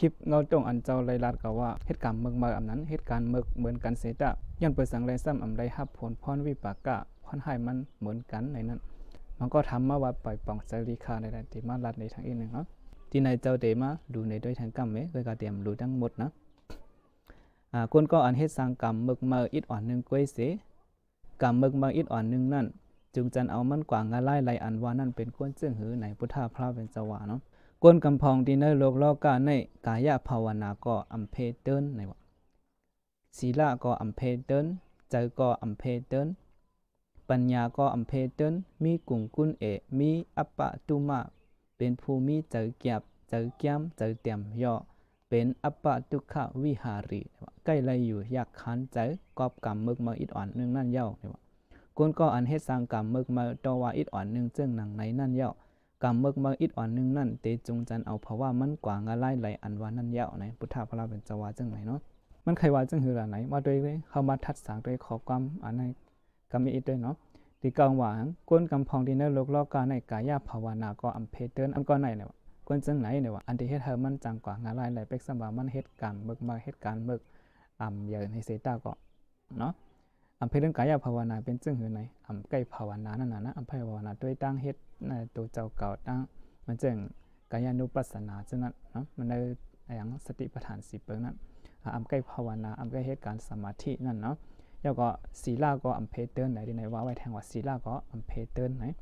ຄລິບເງົາຕົງອັນເຈົ້າໄດ້ລັດກໍວ່າ ເຮັດກຳເມິກເມົາອຳນັ້ນ ເຮັດການເມິກເໝືອນກັນເສຍຕະ ຍ້ອນເປີສັງແລຊ້ຳອຳໄດ້ຮັບຜົນພອນວິປາກະ ຄວາມຮ້າຍມັນເໝືອນກັນໃນນັ້ນ. ມັນກໍຖາມມາວ່າ ໄປປອງໄຊລີຄາໃນນັ້ນ ທີ່ມາລັດໃນທາງອີກໜຶ່ງເນາະ ທີ່ນາຍເຈົ້າເຕມາດູໃນດ້ວຍທາງກຳເມ ເຄີຍກະຕຽມດູທັງໝົດນະ. ອາ ຄົນກໍອັນເຮັດສ້າງກຳເມິກເມົາອິດອ່ອນໜຶ່ງກ້ວຍເສ ກຳເມິກເມົາອິດອ່ອນໜຶ່ງນັ້ນ ຈົ່ງຈັນເອົາມັນກວ່າງາລາຍໄຫຼ ອັນວ່ານັ້ນເປັນຄົນເຊິ່ງຫື ໃນພຸດທະພະລາເປັນເຈົ້າວ່າເນາະ. ກົນກຳພອງທີ່ໃນໂລກລອກະໃນ ກາຍະພາວະນາກໍອຳເພເຕີນໃນວ່າ ສີລະກໍອຳເພເຕີນ ໃຈກໍອຳເພເຕີນ ປັນຍາກໍອຳເພເຕີນ ມີກຸງກຸນເອ ມີອັບປະຕຸມະ ເປັນຜູ້ມີໃຈກຽບ ໃຈກຽມ ໃຈຕຽມຍໍ້ ເປັນອັບປະຕຸກຂະວິຫາຣີ ໃກ້ໄລຢູ່ຢາກຄານໃຈ ກອບກຳເມິກເມົາອິດອ່ອນໜຶ່ງນັ້ນເຍົາະ. ຄົນກໍອັນເຮັດສ້າງກຳເມິກເມົາຕໍ່ວ່າອິດອ່ອນໜຶ່ງເຊິ່ງໜັງໃນນັ້ນເຍົາະ ກຳເມິກເມົາອິດອ່ອນໜຶ່ງນັ້ນ ເຕຈົ່ງຈັນເອົາພາວະມັນກວ່າງາລາຍໄຫຼ ອັນວ່ານັ້ນເຍົາະ ໃນພຸດທະພະລາເປັນເຈົ້າວ່າຈັ່ງໃດເນາະ. ມັນໄຂວ່າຈັ່ງຫືລະໃນ ວ່າໂດຍເຮົາມາທັດສາງໂດຍຂໍ້ຄວາມອັນໃນ ກຳອີກດ້ວຍເນາະ ທີ່ກ່າວວ່າ ກົນກຳພອງທີ່ໃນໂລກລອກະໃນ ກາຍະພາວະນາກໍອຳເພເຕີນ ອັນກໍໃນ ໃນວ່າ ຄົນຈັ່ງໃດ ໃນວ່າ ອັນທີ່ເຮັດໃຫ້ມັນຈັ່ງກວ່າງາລາຍໄຫຼ ເປັກສຳວ່າມັນເຮັດການເມິກເມົາ ເຮັດການເມິກອຳເຢີໃຫ້ເສຍຕາກໍເນາະ. ອຳເພເຕີນກາຍະພາວະນາເປັນຈັ່ງຫືໃນ ອຳໃກ້ພາວະນານັ້ນນະ ອຳໃກ້ພາວະນາໂດຍຕັ້ງເຮັດໃນໂຕເຈົ້າເກົ່າຕັ້ງ ມັນຈຶ່ງ ກາຍານຸປັດສະນາ ເຊັ່ນນັ້ນເນາະ ມັນໄດ້ຫຍັງ ສະຕິປະທານສີ່ເປີງນັ້ນ ອາ ອຳໃກ້ພາວະນາ ອຳໃກ້ເຮັດການສະມາທິນັ້ນເນາະ. ແລ້ວກໍສີລະກໍອຳເພເຕີນໃນ ທີ່ໃນວ່າໄວ້ແທງວ່າ ສີລະກໍອຳເພເຕີນໃນ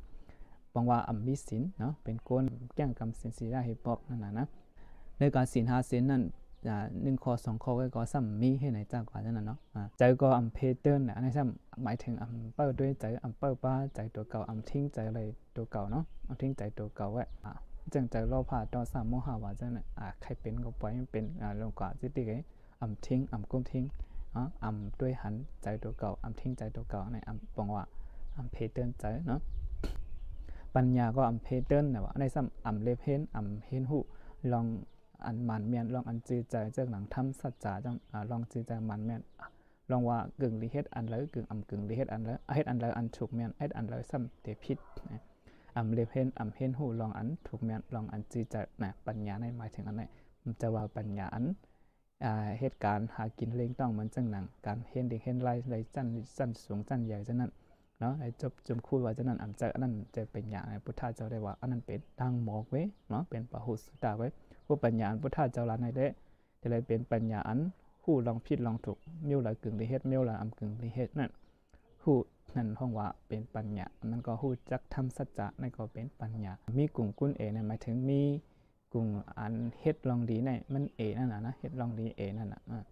ປອງວ່າອຳມີສິນເນາະ ເປັນຄົນແກ້ງກຳສິນ ສີລະເຮັດບອກນັ້ນນະ ໃນການສິນຫ້າສິນນັ້ນ ອາ ໜຶ່ງຂໍ້ສອງຂໍ້ກໍສ່ຳມີເຮັດໃນຈາກວ່ານັ້ນນະເນາະ. ອາ ໃຈກໍອຳເພເຕີນນະ ອັນນີ້ຊ້ຳໝາຍເຖິງອຳເປີໂດຍໃຈ ອຳເປີປາໃຈຕົວເກົ່າ ອຳຖິ້ງໃຈໄລ ຕົວເກົ່າເນາະ ເອົາຖິ້ມໃຈຕົວເກົ່າໄວ້ ອາ ຈັ່ງໃຈໂລພະ ໂທສະ ໂມຫະ ວ່າຈັ່ງນັ້ນ ອາ ໃຄເປັນກໍປ່ອຍມັນເປັນ ອາ ລົງກວ່າຈິດຕິເກ ອຳຖິ້ມ ອຳກຸມຖິ້ມ ອາ ອຳດ້ວຍຫັນໃຈຕົວເກົ່າ ອຳຖິ້ມໃຈຕົວເກົ່າ ໃນອຳປອງວ່າ ອຳເພເຕີນໃຈເນາະ. ປັນຍາກໍອຳເພເຕີນນະວ່າ ໃນຊ້ຳອຳເລັບເຫັນ ອຳເຫັນຮູ້ ລອງອັນໝານແມ່ນ ລອງອັນຈື່ໃຈ ເຊິ່ງໜັງທຳສັດຈະ ອາ ລອງຈື່ໃຈໝານແມ່ນ ລອງວ່າກຶ່ງລີເຮັດອັນເລີ ກຶ່ງອຳກຶ່ງລີເຮັດອັນເລີ ເຮັດອັນເລີອັນຖືກແມ່ນ ເຮັດອັນເລີຊ້ຳເຕຜິດນະ. ອຳເລັບເຫັນ ອຳເຫັນຮູ້ ລອງອັນຖືກແມ່ນ ລອງອັນຈື່ໃຈນະ. ປັນຍາໃນໝາຍເຖິງອັນໃດ ຈະວ່າປັນຍາອັນ ອາ ເຮັດການຫາກິນເລ້ງຕ້ອງ ເໝືອນຈັ່ງໜັງການຮຽນດີຮຽນຫຼາຍ ໄດ້ຊັ້ນ ຊັ້ນສູງຊັ້ນໃຫຍ່ຈັ່ງນັ້ນເນາະ ໄດ້ຈົບຈຸມຄູວ່າຈັ່ງນັ້ນ ອຳຈາກອັນນັ້ນຈະເປັນຍາໃນ ພຸດທະເຈົ້າໄດ້ວ່າ ອັນນັ້ນເປັນທາງໝອກເວີເນາະ ເປັນປະຫຸດສຸຕະເວີ. ຜູ້ປັນຍາອັນພຸດທະເຈົ້າລາໃນເດ ຈະໄດ້ເປັນປັນຍາອັນຮູ້ລອງຜິດລອງຖືກ ມີວລະກຶ່ງລີເຮັດ ມີວລະອຳກຶ່ງລີເຮັດນັ້ນ ຮູ້ນັ້ນຮ້ອງວ່າເປັນປັນຍາ ມັນກໍຮູ້ຈັກທຳສັດຈະ ນັ້ນກໍເປັນປັນຍາ. ມີກຸງກຸນເອນັ້ນໝາຍເຖິງມີກຸງອັນເຮັດລອງດີໃນ ມັນເອນັ້ນນະ ເຮັດລອງດີເອນັ້ນນະ ອາ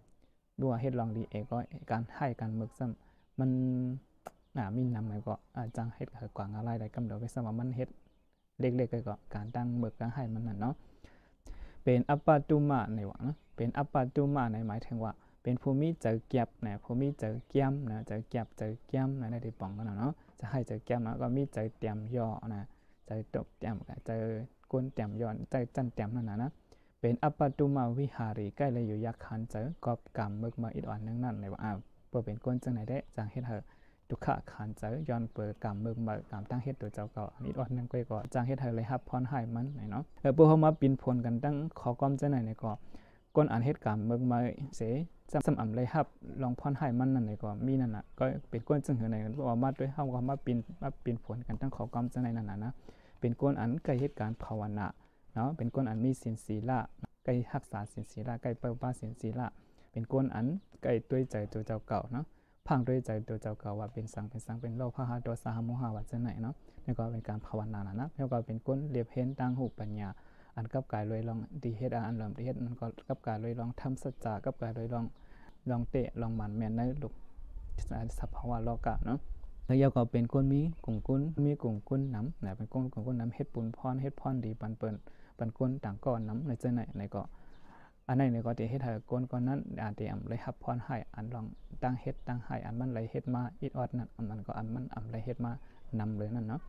ຫຼືວ່າເຮັດລອງດີເອກໍການຮ້າຍການເມິກຊ້ຳ ມັນ ອາ ມີນຳ ແລ້ວກໍ ອາ ຈັ່ງເຮັດໃຫ້ກວ່າງາລາຍໄດ້ກຳດອກ ເພາະວ່າມັນເຮັດ ເລັກໆ ກໍການຕັ້ງເມິກຕັ້ງໃຫ້ມັນນັ້ນເນາະ ເປັນອັບປະຕຸມະໃນວ່າເນາະ ເປັນອັບປະຕຸມະໃນໝາຍເຖິງວ່າ ເປັນຜູ້ມີໃຈກຽບນະ ຜູ້ມີໃຈກຽມນະ ໃຈກຽບໃຈກຽມນະ ໄດ້ທີ່ປອງກັນເນາະ ຈະໃຫ້ໃຈກຽມນະ ກໍມີໃຈຕຽມຍໍ້ນະ ໃຈຕົກຕຽມ ໃຈກົນຕຽມຍໍ້ ໃຈຈັ່ນຕຽມນັ້ນນະນະ ເປັນອັບປະຕຸມະວິຫາຣີ ໃກ້ໄລຢູ່ຢາກຄານໃຈ ກອບກຳເມິກເມົາອິດອ່ອນໜຶ່ງນັ້ນ ໃນວ່າ ອາ ບໍ່ເປັນຄົນຈັ່ງໃດແທ້ ຈັ່ງເຮັດໃຫ້ ທຸກຂະຄານໃຈ ຍ້ອນເປີກຳເມິກເມົາ ກຳຕັ້ງເຮັດຕົວເຈົ້າເກົ່າ ອັນອິດອ່ອນໜຶ່ງກ້ອຍກໍຈັ່ງເຮັດໃຫ້ໄດ້ຮັບພອນຮ້າຍມັນໃນເນາະ. ເອີ ພວກເຮົາມາປິ່ນຜົນກັນຕັ້ງຂໍ້ຄວາມຈັ່ງໃດໃນກໍ ຄົນອັນເຮັດກຳເມິກເມົາເສ ຊ້ຳ ຊ້ຳອຳໄດ້ຮັບລອງພອນຮ້າຍມັນນັ້ນໃນກໍມີນັ້ນນະ ກໍເປັນຄົນຈັ່ງຫືໃນ ເວົ້າມາໂດຍເຮົາກໍມາປິ່ນ ມາປິ່ນຜົນກັນຕັ້ງຂໍ້ຄວາມຈັ່ງໃດນັ້ນນະ ເປັນຄົນອັນໃກ້ເຮັດການພາວະນາເນາະ ເປັນຄົນອັນມີສິນສີລະ ໃກ້ຮັກສາສິນສີລະ ໃກ້ປະປາສິນສີລະ ເປັນຄົນອັນໃກ້ດ້ວຍໃຈຕົວເຈົ້າເກົ່າເນາະ ພັງດ້ວຍໃຈຕົວເຈົ້າເກົ່າວ່າເປັນສັງ ເປັນສັງ ເປັນໂລພະ ໂທສະ ໂມຫະ ວ່າຈັ່ງໃດເນາະ ແລ້ວກໍເປັນການພາວະນານະ ແລ້ວກໍເປັນຄົນລຽບເຫັນຕ່າງຮູບປັນຍາ ອັນກັບກາຍໂດຍລອງດີເຮັດ ອັນລອງດີເຮັດ ມັນກໍກັບກາຍໂດຍລອງທຳສັດຈະ ກັບກາຍໂດຍລອງ ລອງເຕະ ລອງໝານແມ່ນໃນໂລກສະພາວະໂລກະເນາະ ແລ້ວກໍເປັນຄົນມີກຸງກຸນ ມີກຸງກຸນນຳນະ ເປັນຄົນມີກຸງກຸນນຳ ເຮັດບຸນພອນ ເຮັດພອນດີປັນເປີນ ປັນຄົນຕ່າງກໍນຳ ໃນຈັ່ງໃດໃນກໍ ອັນໃດນີ້ກໍຈະເຮັດໃຫ້ຄົນຄົນນັ້ນ ອາດຈະອຳໄດ້ຮັບພອນຮ້າຍ ອັນລອງຕັ້ງເຮັດຕັ້ງຮ້າຍ ອັນມັນໄດ້ເຮັດມາອິດອອດນັ້ນ ອັນນັ້ນກໍອັນມັນອຳໄດ້ເຮັດມານຳເລີນັ້ນເນາະ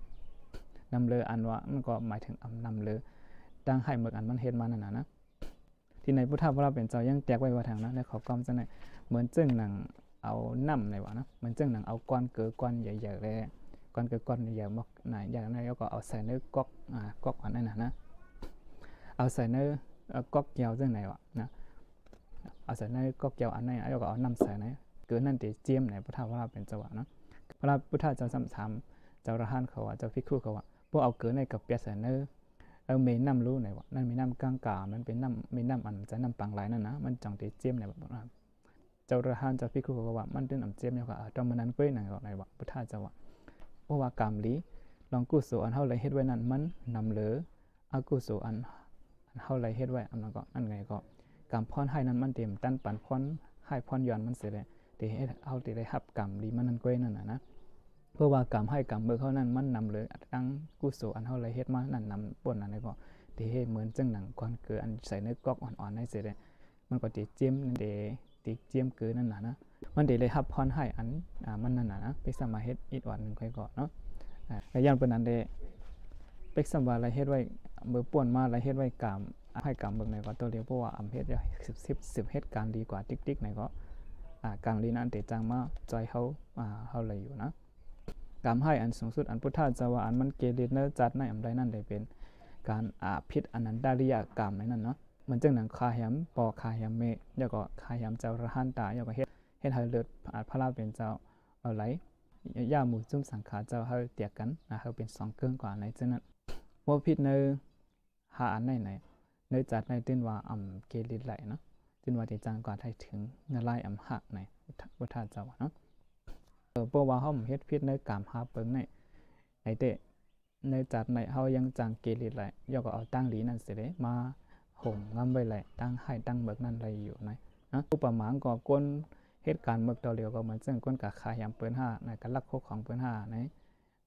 ນຳເລີ ອັນວ່າມັນກໍໝາຍເຖິງອຳນຳເລີຕັ້ງຮ້າຍເໝິກອັນມັນເຮັດມານັ້ນນະນະ. ທີ່ໃນພຸດທະພະລາເປັນເຈົ້າຍັງແຕກໄວ້ວ່າທາງນັ້ນ ແລະ ເຂົາກໍຈະເໝືອນເຊິ່ງໜັງເອົານ້ຳໃນວ່ານະ ເໝືອນເຊິ່ງໜັງເອົາກ້ອນເກີກ້ອນໃຫຍ່ໆ ແລະ ກ້ອນເກີກ້ອນໃຫຍ່ໆ ໝາກໜາໃຫຍ່ໃນ ແລ້ວກໍເອົາໃສ່ໃນກອກ ອາ ກອກອັນນັ້ນນະ ເອົາໃສ່ໃນ ເອົາກອກແກ້ວຈັ່ງໃດວະນະ ເອົາໃສ່ໃນກອກແກ້ວອັນໃດ ແລ້ວກໍເອົານ້ຳໃສ່ໃນ ເກີນນັ້ນເຕຈຽມໃນ ພະທາດພະລາເປັນເຈົ້າວ່າເນາະ. ພະທາດພະລາເປັນເຈົ້າຊ້ຳຖາມເຈົ້າອະລະຫັນເຂົາວ່າ ເຈົ້າພິກຂຸເຂົາວ່າ ບໍ່ເອົາເກີນໃນກະປຽດໃສ່ໃນ ເອົາແມ່ນ້ຳລູໃນວະ ນັ້ນແມ່ນ້ຳກາງກາ ມັນເປັນນ້ຳ ແມ່ນ້ຳອັນຈະນ້ຳປາງຫຼາຍນັ້ນນະ ມັນຈັ່ງເຕຈຽມໃນ ເຈົ້າອະລະຫັນ ເຈົ້າພິກຂຸເຂົາວ່າ ມັນເປັນອັນຈຽມ ແລ້ວກໍເອົາຕ້ອງມານັ້ນກ້ວຍນັ້ນກໍໄດ້ວະ ພະທາດເຈົ້າວ່າ ເພາະວ່າກາມດີ ລອງກຸສົນອັນເຮົາໄດ້ເຮັດໄວ້ນັ້ນ ມັນນຳເລີ ອະກຸສົນອັນ ອັນເຮົາໄດ້ເຮັດໄວ້ ອັນນັ້ນກໍ ອັນໃດກໍ ກາມພອນຮ້າຍນັ້ນ ມັນເຕັມຕັນປັນພອນຮ້າຍພອນຢ່ອນມັນເສຍແລ້ວ ເຕເຮັດ ເຮົາເຕໄດ້ຮັບກາມດີມັນນັ້ນກ້ວຍນັ້ນນະນະ. ເພາະວ່າກາມຮ້າຍກາມເໝິກເຮົານັ້ນ ມັນນຳເລີ ທັງກຸສົນອັນເຮົາໄດ້ເຮັດມານັ້ນນຳ ປ່ນນັ້ນກໍ ເຕເຮັດເໝືອນຈັ່ງໜັງກອນເກີນ ອັນໃສ່ໃນກອກອ່ອນໆນັ້ນເສຍແລ້ວ ມັນກໍເຕຈຽມ ເຕ ເຕຈຽມເກີນນັ້ນນະນະ ມັນເຕໄດ້ຮັບພອນຮ້າຍອັນ ອາ ມັນນັ້ນນະນະ ເປັກຊ້ຳວ່າເຮັດອີກອອນໜຶ່ງຄ່ອຍກໍເນາະ ອາ ແລະ ຍ້ອນເປັນນັ້ນເດ ເປັກຊ້ຳວ່າໄດ້ເຮັດໄວ້ ເມື່ອປ່ນມາໄດ້ເຮັດໄວ້ກາມຮ້າຍກາມເໝິກໃນກໍຕົວດຽວ ເພາະວ່າອຳເຮັດ ສືບ ສືບ ສືບເຮັດການດີກວ່າຕິກໆໃນກໍ ອາ ກາມດີນັ້ນເຕຈັ່ງມາຊ່ອຍເຮົາ ອາ ເຮົາໄດ້ຢູ່ນະ. ກາມຮ້າຍອັນສູງສຸດ ອັນພຸດທະເຈົ້າວ່າ ອັນມັນເກລິດໃນຈັດໃນອຳໃດນັ້ນ ໄດ້ເປັນການ ອາ ຜິດອະນັນຕະລິຍະກາມໃນນັ້ນເນາະ ເໝືອນຈັ່ງໜັງຂ້າແຮມພໍ່ຂ້າແຮມແມ່ ແລ້ວກໍຂ້າແຮມເຈົ້າອະລະຫັນຕາ ແລ້ວກໍເຮັດ ເຮັດໃຫ້ເລືອດ ອາ ພະລາເປັນເຈົ້າເອົາໄຫຼ ຢ່າໝູ່ຈຸ້ມສັງຄາເຈົ້າໃຫ້ແຕກກັນ ອາ ໃຫ້ເປັນສອງເກິ່ງກວ່າໃນເຊັ່ນນັ້ນ ບໍ່ຜິດໃນຫ້າອັນໃນ ໃນຈັດໃນຕື່ນວ່າອຳເກລິດໄຫຼເນາະ ຕື່ນວ່າເຕຈັ່ງກວ່າໄດ້ເຖິງນາລາຍອຳຮາກໃນ ພຸດທະ ພຸດທະເຈົ້າວ່າເນາະ ເພາະວ່າເຮົາເຮັດຜິດໃນກາມຫ້າເປິງໃນ ໃນເຕ ໃນຈັດໃນເຮົາຍັງຈັ່ງເກລິດໄຫຼ ແລ້ວກໍເອົາຕັ້ງດີນັ້ນເສຍເດ ມາໂຮມງຳໄວ້ໄຫຼ ຕັ້ງຮ້າຍຕັ້ງເໝິກນັ້ນໄດ້ຢູ່ໃນ ນະ ອຸປະມາກໍຄົນເຮັດການເໝິກຕໍ່ເດີວ ກໍເໝືອນເຊິ່ງຄົນກະຂ້າແຮມເປີນຫ້າ ນະ ກະລັກໂຄຂອງເປີນຫ້າໃນ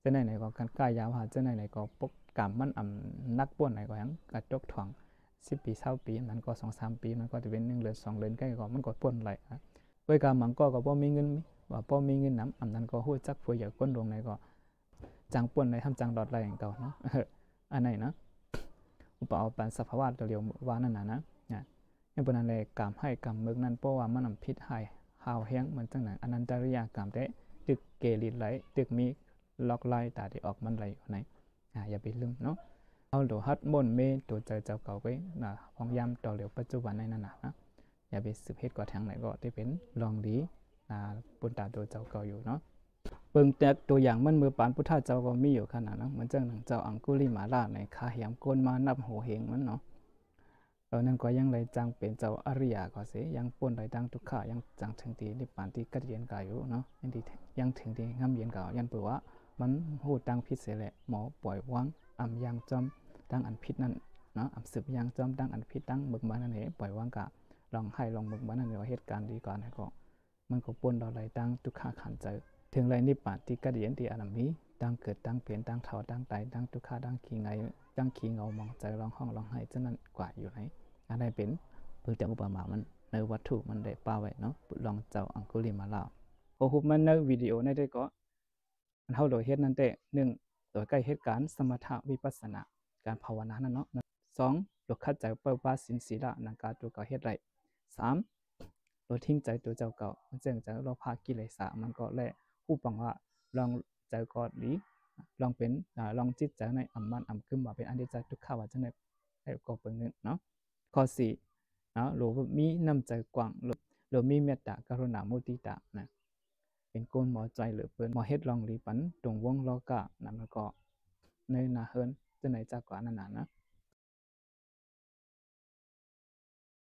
ເຊັ່ນໃດໃນກໍການຄ້າຢາບ້າ ເຊັ່ນໃດໃນກໍປົກກຳມັນອຳໜັກປ່ນໃນກໍຍັງກະຕົກຖ້ວງສິບປີຊາວປີ ມັນກໍສອງສາມປີ ມັນກໍຈະເປັນໜຶ່ງເດືອນສອງເດືອນ ໃກ້ກໍມັນກໍປົນໄຫຼ ເວີຍກາມັງກໍ ກໍບໍ່ມີເງິນ ມີ ວ່າບໍ່ມີເງິນນຳ ອັນນັ້ນກໍຮູ້ຈັກຜູ້ໃຫຍ່ຄົນຫຼວງໃນກໍ ຈ້າງປ່ນໄດ້ ທຳຈ້າງລອດໄດ້ ອັນເກົ່າເນາະ ອັນໃດນະ ອຸປະມາປັນສະພາວະຕົວດຽວວ່ານັ້ນນະ ນະ ຍາງປານນັ້ນແຫຼະ ກາມຮ້າຍກາມເໝິກນັ້ນ ເພາະວ່າມັນຜິດຮ້າຍຮ້າວແຮງ ມັນຈັ່ງໃດ ອະນັນຕະລິຍະກາມແທ້ ຕຶກເກລິດໄຫຼ ຕຶກມີລອກລາຍຕາທີ່ອອກມັນໄຫຼຢູ່ໃນ ອາ ຢ່າໄປລືມເນາະ ເຮົາໂລຫັດມົນເມໂຕໃຈເຈົ້າເກົ່າໄວ້ນະ ພະຍາຍາມຕໍ່ເລີວປັດຈຸບັນໃນນັ້ນນະ ນະ ຢ່າໄປສືບເຮັດກວ່າທາງໃດ ກໍໄດ້ເປັນລອງດີ ອາ ປຸນຕາໂຕເຈົ້າເກົ່າຢູ່ເນາະ ເບິ່ງແຕ່ຕົວຢ່າງມັນເມື່ອປານພຸດທະເຈົ້າກໍມີຢູ່ຂະໜາດນັ້ນ ເໝືອນຈັ່ງໜັງເຈົ້າອັງກຸລິມາລະໃນ ຂ້າແຮມໂກນມານັບໂຫເຮງມັນເນາະ ເອີ ນັ້ນກໍຍັງໄດ້ຈັ່ງເປັນເຈົ້າອະລິຍະກໍເສ ຍັງປົນໄດ້ຕັ້ງທຸກຂະ ຍັງຈັ່ງເຖິງທີ່ນິບປານທີ່ກັດເຢັນກາຍຢູ່ເນາະ ຍັງທີ່ ຍັງເຖິງທີ່ງາມເຢັນກາ ຍ້ອນເພາະວ່າມັນຮູ້ຕັ້ງຜິດເສແລ້ວ ໝໍປ່ອຍວາງ ອຳຢ່າງຈອມຕັ້ງອັນຜິດນັ້ນເນາະ ອຳສືບຢ່າງຈອມຕັ້ງອັນຜິດ ຕັ້ງເໝິກບານນັ້ນເອ ປ່ອຍວາງກະລອງຮ້າຍລອງເໝິກບານນັ້ນ ເຮັດການດີກວ່ານັ້ນກໍ ມັນກໍປົນລອດໄດ້ຕັ້ງທຸກຂະຂັນໃຈ ເຖິງໄດ້ນິບປານທີ່ກັດເຢັນທີ່ອັນມີ ຕັ້ງເກີດຕັ້ງເປັນ ຕັ້ງເຖົ້າຕັ້ງຕາຍ ຕັ້ງທຸກຂະ ຕັ້ງຂີ້ໄງ ຕັ້ງຂີ້ເຫງົາໝອງໃຈ ຮ້ອງຮ້ອງຮ້ອງໄຫ້ ຈັ່ງນັ້ນກວ່າຢູ່ໃນ ອັນໃດເປັນເບິ່ງແຕ່ອຸປະມາມັນ ໃນວັດຖຸມັນໄດ້ປະໄວ້ເນາະ ລອງເຈົ້າອັງກຸລິມາລະ ເຮົາຮູບມາໃນວິດີໂອໃນເດ້ກໍ ອັນເຮົາໂດຍເຮັດນັ້ນແຕ່ ໜຶ່ງ ໂດຍໃກ້ເຮັດການສະມະຖະວິປັດສະນາ ການພາວະນານັ້ນເນາະ ສອງ ໂດຍຂັດໃຈເປີປາສິນສີລະ ໜັງກາຕົວເກົ່າເຮັດໄດ້ ສາມ ໂດຍຖິ້ມໃຈຕົວເຈົ້າເກົ່າ ເຊິ່ງໃຈໂລພະກິເລສາ ມັນກໍແລ ຮູ້ປອງວ່າລອງໃຈກໍດີ ລອງເປັນ ອາ ລອງຈິດໃຈໃນອຳມັນອຳກຶມວ່າເປັນອະນິດຈະ ທຸກຂະ ວ່າຈັ່ງໃດ ແລະ ກໍເປັນໜຶ່ງເນາະ ຂໍ້ສີ່ເນາະ ໂລມີນ້ຳໃຈກວ້າງ ໂລ ໂລມີເມດຕາ ກະລຸນາ ມຸຕິຕານະ ເປັນຄົນໝໍໃຈເຫຼືອເປີນ ໝໍເຮັດລອງດີປັນຕົງວົງລອການະ ແລ້ວກໍໃນນາເຮືອນ ຈະໃນຈັກກວານນັ້ນນະ